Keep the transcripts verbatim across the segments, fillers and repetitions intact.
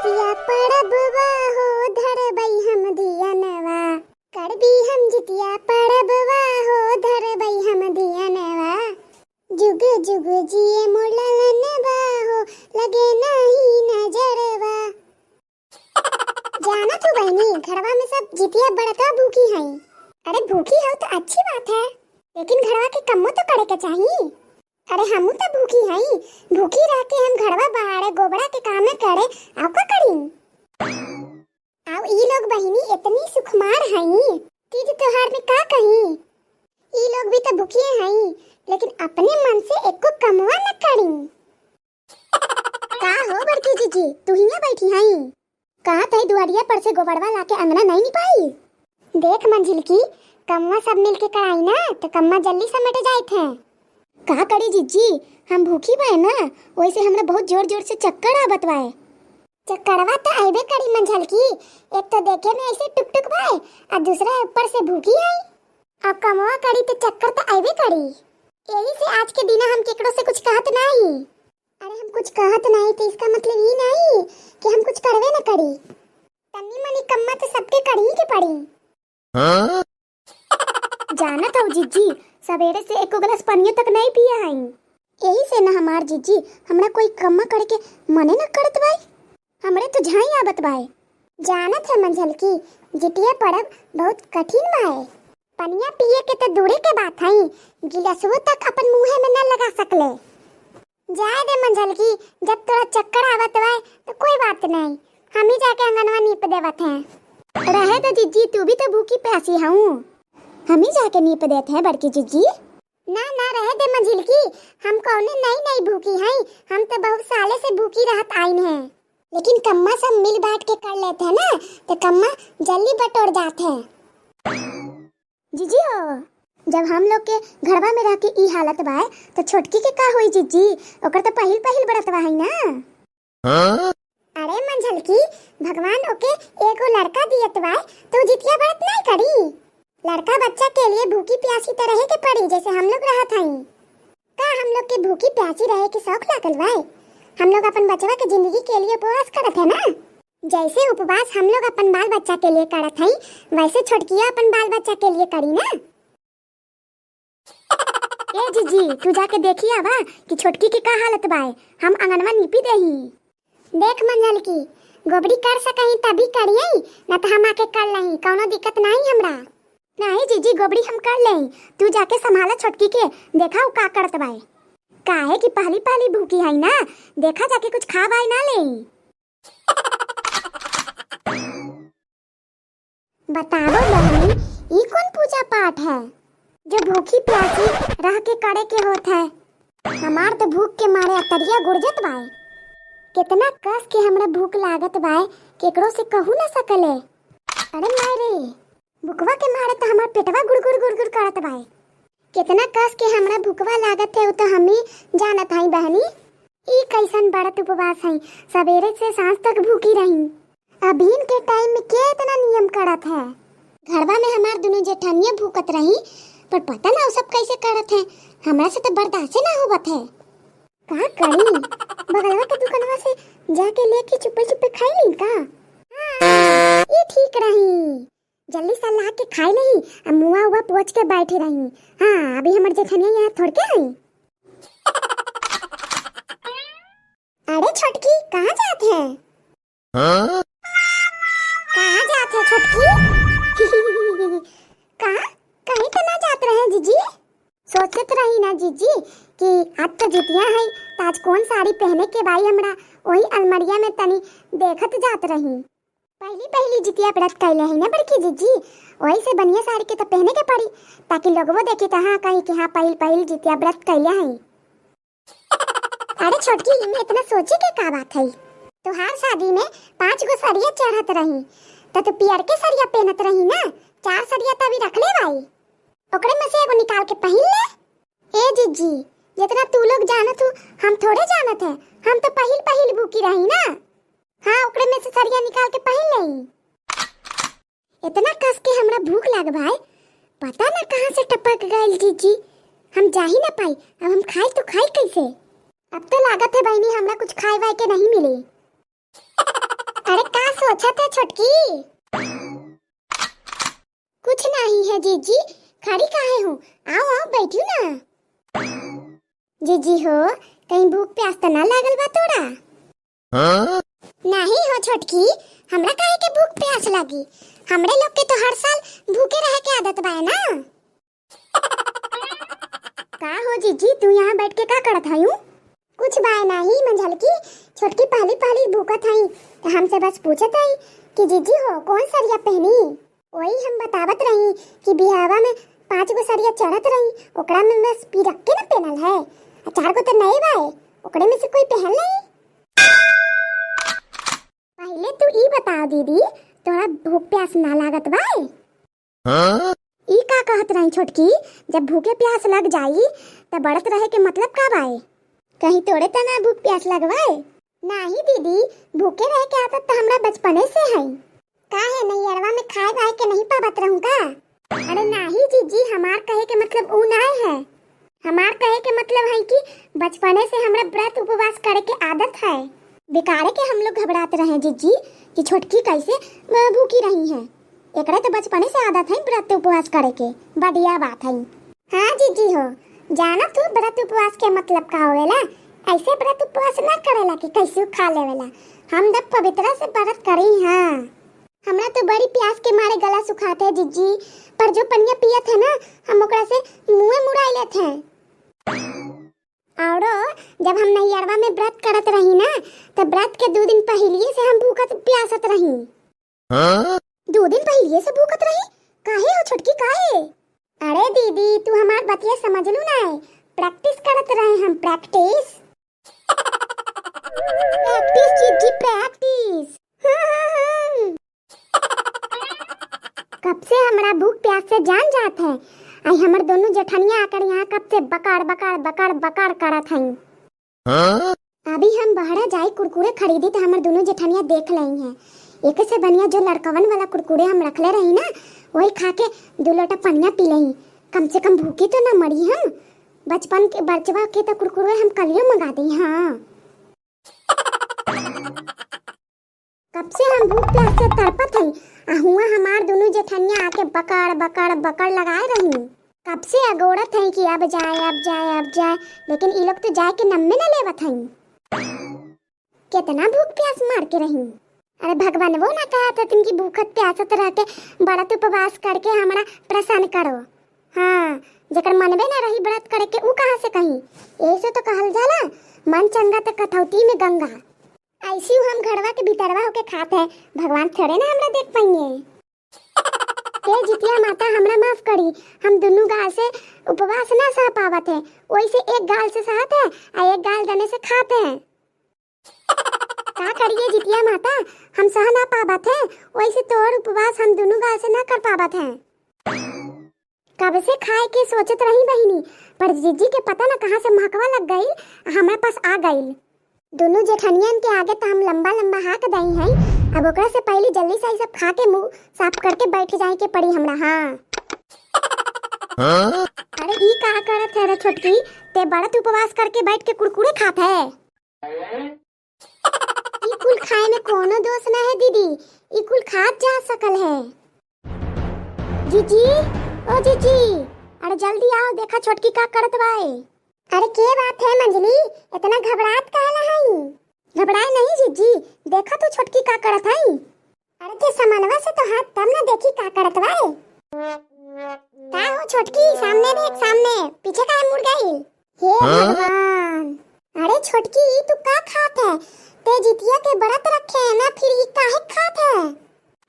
जितिया परबवा हो धरबई हम धियनवा, करबी हम जितिया परबवा हो धरबई हम धियनवा। जुग जुग जिए मोर ललनवा हो, लगे नाही नजरवा। जानत हो बहिनी, घरवा में सब जितिया बरतवा भूखी हई। अरे भूखी हो तो अच्छी बात है, लेकिन घरवा के कम्मो तो करे के चाही। अरे हमू तो भूखी हई, भूखी रह के हम घरवा बहारे गोबरा के काम करे, आउ का करी? आउ ई लोग बहिनी इतनी सुखमार हई, तीज त्योहार में का कही? ई लोग भी तो भूखिए हई, लेकिन अपने मन से एको कमवा न करी। का हो बड़की जीजी, तू हियां बैठी हई? कहत हई दुआरिया पर से गोबरवा लाके अंगना नहीं निपाई? देख मंझिलकी, कमवा सब मिल के कराई ना, तो कमवा जल्दी समेट जाइत है। का करी जीजी, हम भूखी बाए ना, वैसे हमरा बहुत जोर जोर से चक्कर आवत बाए। चक्करवा तो अइबे करी मंझिलकी, एक तो देखे में ऐसे टुकटुक बाए, आ दूसरा ऊपर से भूखी है। अब कमवा करी तो चक्कर तो अइबे करी। यही से आज के दिना हम केकरो से कुछ कहत नाही। अरे हम कुछ कहत नाही तो इसका मतलब ई नाही कि हम कुछ करबे न करी। तन्नी मनी कम्मा तो सबके करही के पड़ी। हाँ? जानत हऊ जीजी, सवेरे से एको गिलास पनियो तक नहीं पिया हई। यही से न हमार जीजी, हमरा कोई कम्मा करे के मने न करत बाई। हमरे तो झाई आवत बाई। जानत है मंझिलकी, जितिया परब बहुत कठिन बाए। पनिया पिए के तो दूरे के बात हई, गिलासवो तक अपन मुंहे में न लगा सकले। जाए दे मंझिलकी, जब तोरा चक्कर आवत बाए तो कोई बात नहीं, हम ही जाके अंगनवा नीप देवत हैं। रहे दे जीजी, तू भी तो भूखी प्यासी हऊ, हम ही जाके नीप देत हैं बड़की जीजी। ना ना, रहे दे मंझिलकी, हम कौने नई नई भूखी हई, हम तो बहुत साले से भूखी रहत आइन हैं। लेकिन कम्मा सब मिल बांट के कर लेत हैं ना, तो कम्मा जल्दी बटोर जात है। जीजी हो, जब हम लोग के घरवा में रह के ई हालत बाए, तो छोटकी के का होई जीजी? ओकर तो पहिल पहिल बरतवा है ना। हाँ? अरे मंझिलकी, भगवान ओके एगो लड़का दियत बाए, तो जितिया बरत नहीं करी? लड़का बच्चा के लिए भूखी प्यासी तो रहे के पड़ी, जैसे हम लोग रहत हई। का हम लोग के भूखी प्यासी रहे के शौक लागल बाए? हम लोग अपन बचवा के जिंदगी के लिए उपवास करत है ना। जैसे उपवास हम लोग अपन बाल बच्चा के लिए करत हई, वैसे छोटकिया अपन बाल बच्चा के लिए करी ना। ए जीजी, तू जाके देखी आवा कि छोटकी के का हालत बाए, हम अंगनवा नीपी देही। देख मंझिलकी, गोबरी कर सकही तभी करिए, ना तो हम आके कर लही, कौनो दिक्कत नहीं हमरा। नहीं जीजी, गोबरी हम कर लेई, तू जाके संभाला छोटकी के, देखा उ का करत बाए। काहे कि पहली पहली भूखी हई ना, देखा जाके कुछ खा बाए ना लेई। बताओ बहनी, ई कौन पूजा पाठ है जो भूखी प्यासी रह के करे के होत है? हमार तो भूख के मारे अतरिया गुड़जत बाए। कितना कस के हमरा भूख लागत बाए, केकरो से कहू ना सकले। अरे माय रे, भुखवा के मारे तो हमार पेटवा गुड़गुड़ गुड़गुड़ करत बाए। कितना कस के हमरा भुखवा लागत है, उ तो हम ही जानत हई बहनी। ई कैसन बरत उपवास है, सवेरे से सांझ तक भूखी रही। अभिन के टाइम में के इतना नियम करत है? घरवा में हमार दुनों जेठानिया भूखत रही, पर पता ना उ सब कैसे करत है, हमरा से तो बर्दाश्ते ना होवत है। का करी, बगलवा के दुकानवा से जाके लेके चुप्पे चुप्पे खाई ली का? हाँ, ई ठीक रही। जल्दी से ला के खाई ली, अब मुआ उआ पोछ के बैठे रही। हाँ, अभी हमर जेठनिया यहाँ थोड़ के आई। अरे छोटकी, कहाँ जात है? हाँ? कहाँ जात है छोटकी? कहाँ? कहीं तो ना जात रहे जीजी। सोचत रही ना जीजी कि आज तो जितिया है, तो आज कौन साड़ी पहने के बाई हमरा, वही अलमरिया में तनी देखत जात रही। पहली पहली जितिया व्रत कैले है ना बड़की जीजी, वही से बढ़िया साड़ी के तो पहने के पड़ी, ताकि लोगवो देखी तो हाँ कही कि हाँ पहिल पहिल जितिया व्रत कैले है। अरे छोटकी, इमे इतना सोचे के का बात है? तोहार शादी में पाँच गो सरिया चढ़त रही, त तू पियर के सरिया पहनत रही ना, चार सरिया त अभी रखले बाई, ओकरे में से एगो निकाल के पहिन ले। ए जीजी, जितना तू लोग जानत हो, हम थोड़े जानत है, हम तो पहिल पहिल भूखी रही ना। हाँ, ओकरे में से सरिया निकाल के पहिन लेई। इतना कस के हमरा भूख लाग भाई, पता ना कहाँ से टपक गइल जीजी, हम जा ही ना पाई, अब हम खाई तो खाई कैसे? अब तो लागत है बहनी हमरा कुछ खाए वाए के नहीं मिले। छोटकी। कुछ नहीं है जीजी, खड़ी काहे हो? आओ, आओ, बैठू ना। जीजी हो, कहीं भूख प्यास त ना लागल बा तोरा? हाँ? नहीं हो छोटकी, हमरा काहे के भूख प्यास लागी? हमरे लोग के तो हर साल भूखे रहे के आदत बा ना। का हो जीजी, तू यहाँ बैठ के का करत हयू? कुछ बाय नाही मंझलकी, छोटकी पहली पहली भूखत हई, त हमसे बस पूछत हई कि जीजी हो कौन सरिया पहनी? वही हम बतावत रही कि बिहावा में पाँच गो सरिया चढ़त रही, ओकरा में बस पिरक्के न पहनल है, आ चार गो त नए बाय, ओकरे में से कोई पहन नहीं। पहले तू ई बताओ दीदी, तोरा भूख प्यास ना लागत बाय? हाँ? ई का कहत रही छोटकी, जब भूखे प्यास लग जाई, त बरत रहे के मतलब का बाय? कहीं तोरे त ना भूख प्यास लगवाए? नाही दीदी, भूखे रहे के आदत त हमरा बचपने से है। काहे नैयरवा में खाए वाए के नहीं पावत रहूं का? अरे नाही जीजी, हमार कहे के मतलब ऊ नाय है। हमार कहे के मतलब है कि बचपने से हमरा व्रत उपवास करे के आदत है। बेकारे के हम लोग घबरात रहे जीजी कि छोटकी कैसे, अ, भूखी रही है। एकरे तो बचपने से आदत है व्रत उपवास करे के। बढ़िया बात है। हाँ जीजी हो, जाना तू व्रत उपवास के मतलब का होवेला? ऐसे व्रत उपवास ना करेला कि कैसे खा लेवेला। हम जब पवित्र से व्रत करी, हाँ। हमरा तो बड़ी प्यास के मारे गला सुखात है जीजी, पर जो पनिया पियत है ना, हम ओकरा से मुंहे मुड़ाई लेत हैं। औरो जब हम नैयरवा में व्रत करत रही ना, त व्रत के दू दिन पहिलिए से हम भूखत प्यासत रही। हाँ? दू दिन पहिलिए से भूखत रही? काहे हो छोटकी, काहे? अरे दीदी, तू हमार बतिया समझलू नाय, practice करत रहे हम, practice। Practice जीजी, practice। हाँ, हाँ, हाँ। कब से हमरा भूख प्यास से जान जात है, आई हमर दोनों जेठनिया आकर यहाँ कब से बकार, बकार, बकार, बकार करत हईं। हाँ? अभी हम बहरा जाई कुरकुरे खरीदी त हमर दोनों जेठनिया देख लेई हैं। एके से बढ़िया जो लड़कवन वाला कुरकुरे हम रखले रही ना, वही खा के दो लोटा पनिया पी लेई। कम से कम भूखी तो ना मरी हम। बचपन के, बचवा के तो कुरकुरे हम कलियो मंगा दी, हाँ। कब से हम भूख प्यास से तड़पत हई, आ हुआं हमार दुनू जेठनिया आके बकड़, बकड़, बकड़ लगाए रही। कब से अगोड़त हई कि अब जाए, अब जाए, अब जाए, लेकिन ई लोग तो जाए के नम्मे न लेवत हई। केतना भूख प्यास मार के रही। अरे भगवान वो ना कहत हथिन कि भूखत प्यासत रह के बरत उपवास करके हमरा प्रसन्न करो। हाँ, जेकर मनबे ना रही बरत करे के, ऊ कहाँ से कही? यही से तो कहल जाला, मन चंगा त कठौती में गंगा। ऐसी हम घरवा के भीतरवा होके खात है, भगवान थोड़े ना हमरा देख पाइए। हे जितिया माता, हमरा माफ करी, हम दुनू गाल से उपवास ना सह पावत है, वैसे एक गाल से सहत है आ एक गाल दने से खात है। का करिए जितिया माता, हम सह ना पावत है, वैसे तोर उपवास हम दुनू गाल से ना कर पावत है। कब से खाए के सोचत रही बहिनी, पर जिज्जी के पता न कहाँ से महकवा लग गइल, हमरा पास आ गइल। दुनू जेठनियन के आगे त हम लंबा लंबा हाँक दई हई, अब ओकरा से पहले जल्दी से ई सब खा के मुंह साफ करके बैठ जाए के पड़ी हमरा। हाँ। हाँ? अरे ई का करत है रे छोटकी, ते बरत उपवास करके बैठ के कुरकुरे खात है? ई कुल खाए में कोनो दोष ना है दीदी, ई कुल खात जा सकल है। जीजी, ओ जीजी, अरे जल्दी आओ, देखा छोटकी का करत बाए। अरे के बात है मंजली, इतना घबरात काहे ला हई? घबराए नहीं जीजी, देखा तो छोटकी का करत हई। अरे ते समनवा से तो हाथ तब ना देखी का करत बाए। का हो छोटकी, सामने देख सामने, पीछे काहे मुड़ गई? हे हाँ? भगवान, अरे छोटकी, ई तू का खात है? ते जितिया के बरत रखे है ना, फिर ई काहे खात है?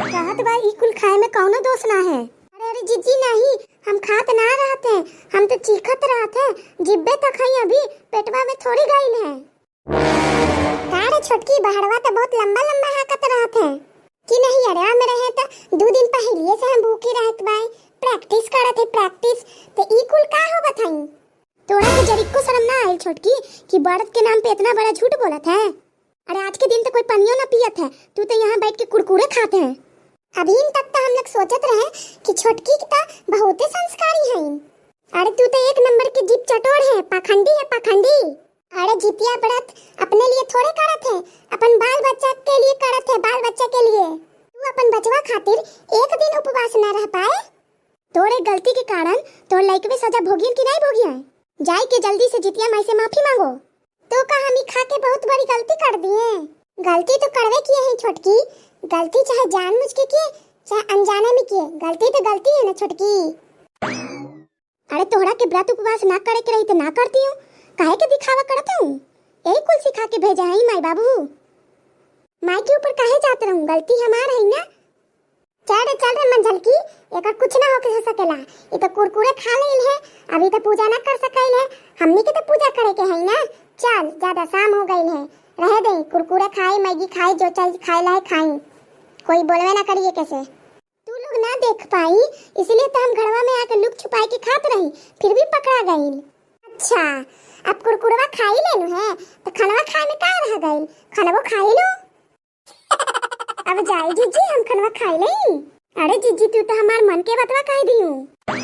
कहत बा ई कुल खाए में कौनो दोष ना है। अरे, अरे जीजी नहीं, हम खात ना रहत है, हम तो चीखत रहत है, जिब्बे तक है अभी, पेटवा में थोड़ी गइल है। का रे छोटकी, बहरवा तो बहुत लंबा लंबा हाँकत रहत है कि नहीं? अरवा में रहे तो दू दिन पहलिए से हम भूखी रहत बाई, practice करत है practice, तो ई कुल का होवत हई? तोरा के जरिको शर्म ना आइल छोटकी कि बरत के नाम पे इतना बड़ा झूठ बोलत है? अरे आज के दिन तो कोई पनियो ना पियत है, तू तो यहाँ बैठ के कुरकुरे खात है। अभी तक तो हम लोग सोचत रहे कि छोटकी तो बहुते संस्कारी हईन। अरे तू तो एक नंबर के जीभ चटोर है, पाखंडी है, पाखंडी। अरे जितिया बरत अपने लिए थोड़े करत है, अपन बाल बच्चा के लिए करत है, बाल बच्चा के लिए। तू बचवा खातिर एक दिन उपवास ना रह पाए। तोरे गलती के कारण तोर लइकवे सजा भोगियन कि नाहीं भोगियन? जाई के जल्दी से जितिया माई से माफी मांगो। तो का हम ई खा के बहुत बड़ी गलती कर दिए? गलती तो करवे किए हैं छोटकी, गलती चाहे जानबूझ के किए, चाहे अनजाने में किए, गलती तो गलती है ना छोटकी। अरे तोहरा के व्रत उपवास ना करे के रही तो ना करती हूँ, काहे के दिखावा करत हूँ? यही कुल सिखा के भेजा है माई बाबू। माई के ऊपर काहे जात रहूँ, गलती हमार है ना। चल रे, चल रे मंझलकी, एकर कुछ ना होके हो सकेला। ई तो कुरकुरे खा लेल है, अभी तो पूजा ना कर सकैल है। हमनी के तो पूजा करे के है ना। चल, ज्यादा शाम हो गइल है, रहे दे। कुरकुरे खाई, मैगी खाई, जो चाही खाए ला है खाई, कोई बोलवे ना करिए कैसे। तू लोग ना देख पाई, इसलिए तो हम घरवा में आके लुक छुपाई के खात रही, फिर भी पकड़ा गइल। अच्छा, अब कुरकुरवा खाई लेनु है, तो खनवा खाए में का रह गइल? खनवो खाई लो। अब जाई जीजी, हम खनवा खाई लेई। अरे जीजी, तू तो हमार मन के बतवा कह दियू।